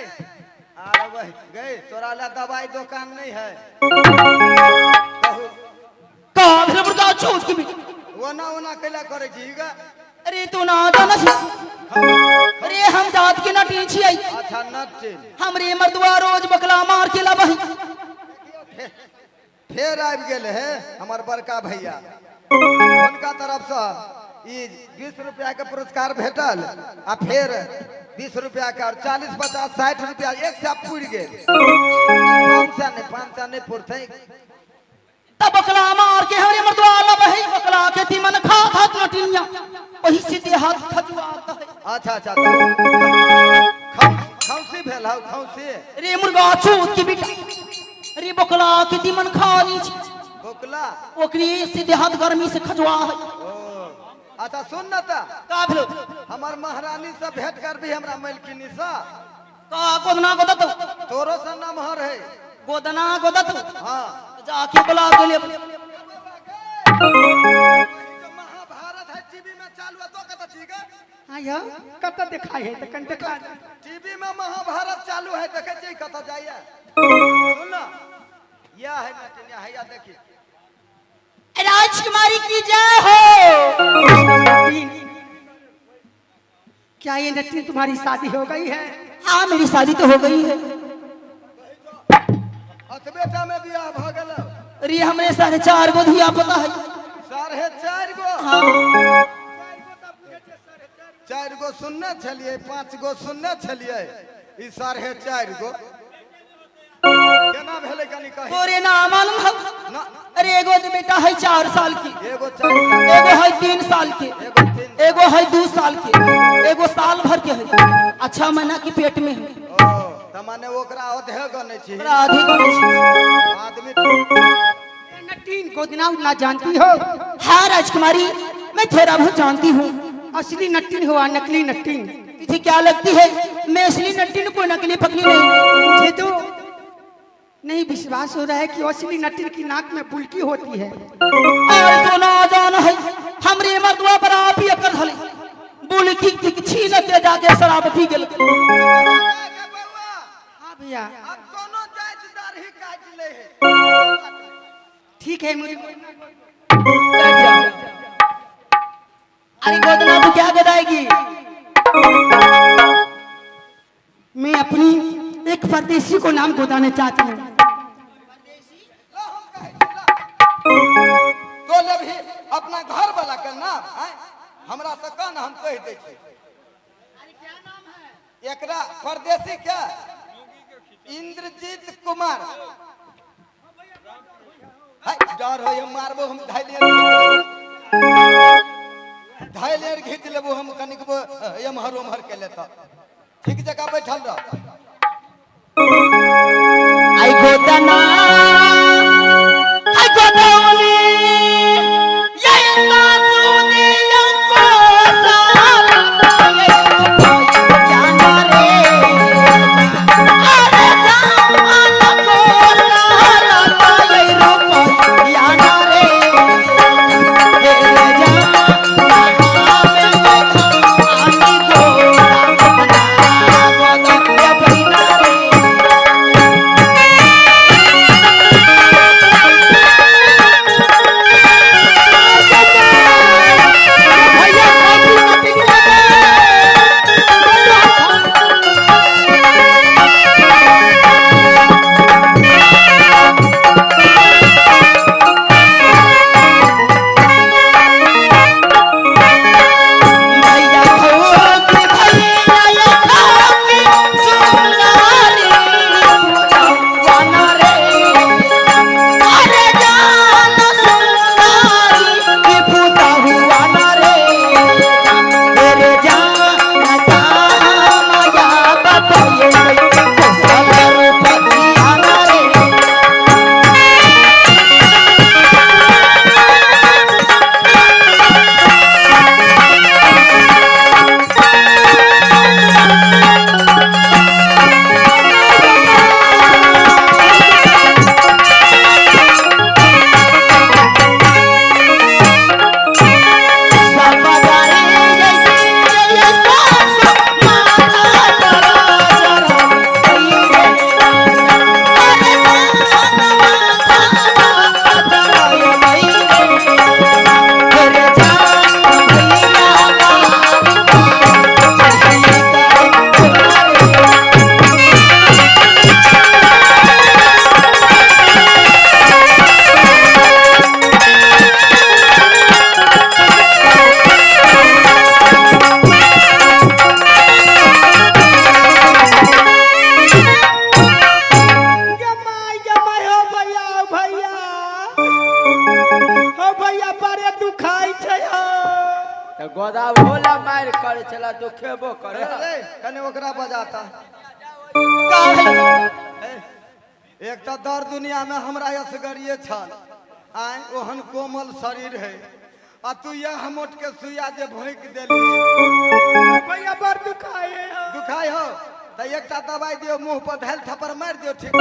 अरे वह गई, तोरा ला दवाई दुकान नहीं है। कहू। का भेल मुर्गा चोट के बेटा? ओना ओना कैला करै छी गा? अरे तू ना जाना छी। अरे हम जात के नटी छियै। अच्छा नटी। हमरे मर्दुआ रोज बकला मार के लाबही। फेर आबि गेल है हमर बड़का भैया, हुनका तरफसँ ई 20 रुपया के पुरस्कार भेटल आ फेर 20 रुपया के और 40 50 60 रुपया 100 पुरि गेल। 500 नहि, 500 नहि पुरतै। तब बकला मार के हमरे मर्दुआ लाबही, बकला के तीमन खा खात नटिनिया, वही सीधे हाथ खजुआत है। अच्छा अच्छा, खौसी भेल हौ, खौसी। रे मुर्गा चूत के बेटा, रे बकला के तीमन खा ली छी। बोकला? ओकरी सीधे हाथ गर्मी से खजुआ है। ओ अच्छा सुन न त। का भेलो? हमर महारानी से भेंट कर भी हमरा मलकिनी से। का गोदना गोदत? तोरो से नमहर है। गोदना गोदत? हाँ। जाके बुला के ले। महाभारत है टीवी में चालू है तो कत ठीक है। हाँ यो कत दिखाई है त कन देखा। टीवी में महाभारत चालू है देखे छी कत जाइए। सुन ना यह है नटिनिया हैया देखी। राजकुमारी की जय हो। क्या ये नटिन तुम्हारी शादी हो गई है? हाँ मेरी शादी तो हो गई है। बेटा में बियाह भ गेल। अरे हमरे 4.5 गो धिया पता है। 4.5 गो? हाँ। 4 गो सुनने छलिए, 5 गो सुनने छलिए, ई 4.5 गो केना भेलै कनी कही। तोरे ना मालूम है। ना। अरे एगो तो बेटा है 4 साल की, एगो 4 साल, एगो है 3 साल के, एगो 3, एगो है 2 साल के, एगो साल भर के है, अच्छा महीना के पेट में है। ओ त माने ओकरा आधे गनै छी। ओकरा आधे गनै छी। आदमी नटीन गोदना उदना जानती हो? हाँ राजकुमारी मैं थोड़ा बहुत जानती हूँ। असली नटीन हुआ नकली नटीन? तुझे क्या लगती है मैं असली नटीन को नकली पकड़ी नहीं? मुझे तो नहीं विश्वास हो रहा है कि असली नटीन की नाक में बुलकी होती है। और तो ना जान है हमरे मर्दुआ पर आप ही अकर हले बुलकी की छीन के जाके शराब पी गेल। हाँ भैया अब कोनो जात दाढ़ी काट ले है। ठीक है मुझे। अरे गोदना तू क्या गोदाएगी? मैं अपनी एक परदेसी को नाम गोदाना चाहती हूँ। तो लेबही अपना घर वाला के नाम? हमरा से कह ना हम कह दै छी। एकरा परदेसी के इंद्रजीत कुमार। हाय डर होय मारबो हम ढाई लेयर घीच लेबो हम कनिकबो एम्हर ओम्हर के लेता। ठीक जगह बैठल रह। आई गोदना आई गोदौनी ये सासू दे को साला ये जाना रे अरे जान को साला ये रूप याना रे हे जा आनी गोरा बना गोदा बहिना रे। जाता। एक तो दर दुनिया में हमरा असगरिये छल, आय ओहन कोमल शरीर है, आ तू यह मोट के सुइया जे भोंक देली। भैया बड़ दुखाए हो। दुखाय हो तो एकटा दवाई दियो, मुंह पर धैल थप्पड़ मार दियो, ठीक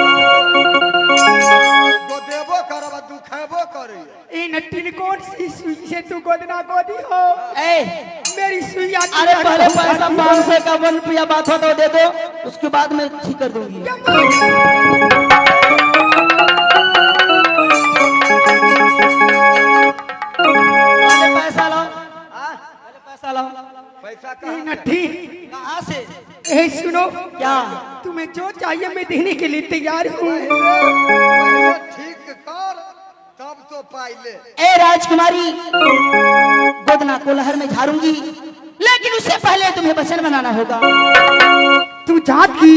गोदेबो करब दुखेबो करी। ई नट्टिन कौन सी सुई से तू गोदना गोदी हो? ए मेरी सुइया। अरे पहले पैसा 500 का 1 रुपया बात हो तो दे दो, उसके बाद मैं ठीक कर दूंगी। पहले पैसा लाओ, पहले पैसा लाओ। पैसा कहाँ? कहाँ से? ए सुनो, क्या तुम्हें जो चाहिए मैं देने के लिए तैयार हूँ। ठीक कर तब तो पाइले। ए राजकुमारी, गोदना को लहर में झाड़ूंगी, लेकिन उससे पहले तुम्हें वचन बनाना होगा। तू जात की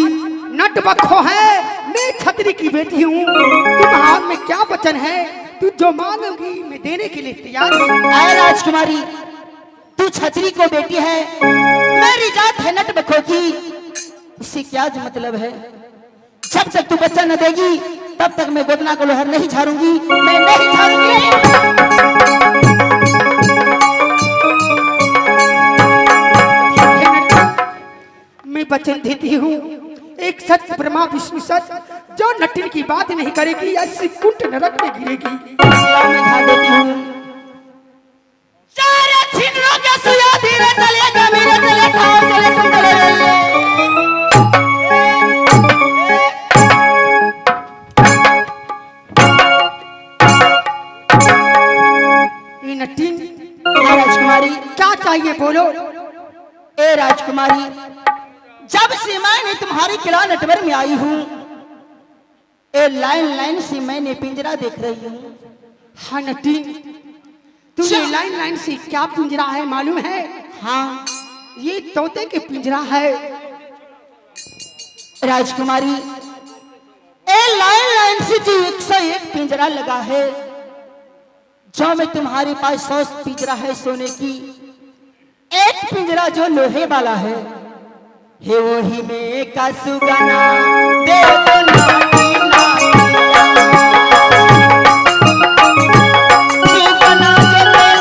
नट बखो है, मैं छतरी की बेटी हूँ, तुम्हारे में क्या वचन है? तू जो मांगोगी मैं देने के लिए तैयार हूँ। ए राजकुमारी, तू छतरी को बेटी है, मेरी जात है नट बखो की, इससे क्या मतलब है? जब तक तू बच्चा न देगी तब तक मैं गोदना को लोहर नहीं झाड़ूंगी, मैं नहीं झाड़ूंगी। मैं वचन देती हूँ, एक सच ब्रह्मा विष्णु सच, जो नटिन की बात नहीं करेगी ऐसी कुंठ नरक में गिरेगी। मैं झाड़ देती हूँ। चार छिनरो के सुया धीरे चलेगा मेरे चले ठाव चले तुम चले। नटिन राजकुमारी क्या चाहिए बोलो? ए राजकुमारी, जब से मैंने तुम्हारी किला नटवर में आई हूँ, ए लाइन लाइन से मैंने पिंजरा देख रही हूँ। हाँ नटिन, तुझे लाइन लाइन से क्या पिंजरा है मालूम है? हाँ, ये तोते के पिंजरा है। राजकुमारी, ए लाइन लाइन से जो 101 पिंजरा लगा है, जो मैं तुम्हारे पास 100 पिंजरा है सोने की, एक पिंजरा जो लोहे वाला है, हे वही में का सुगना दे दो नाटी सुगना जो दे दो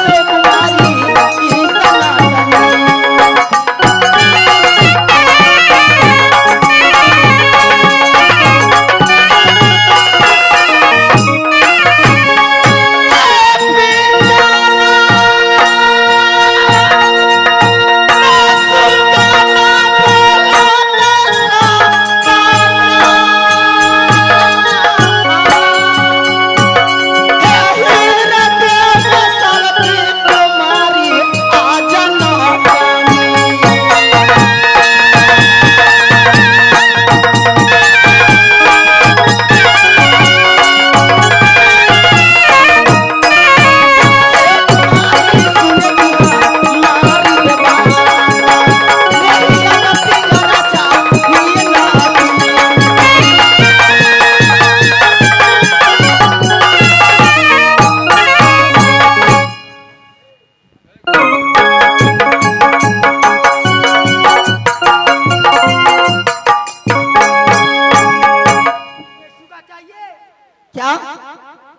कुमारी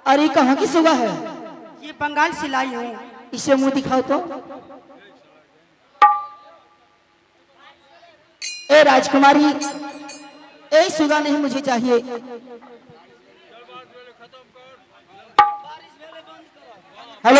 अरे कहाँ की सुबह है? ये बंगाल से लाई हूँ। इसे मुंह दिखाओ तो। ए राजकुमारी, ए सुगा नहीं मुझे चाहिए।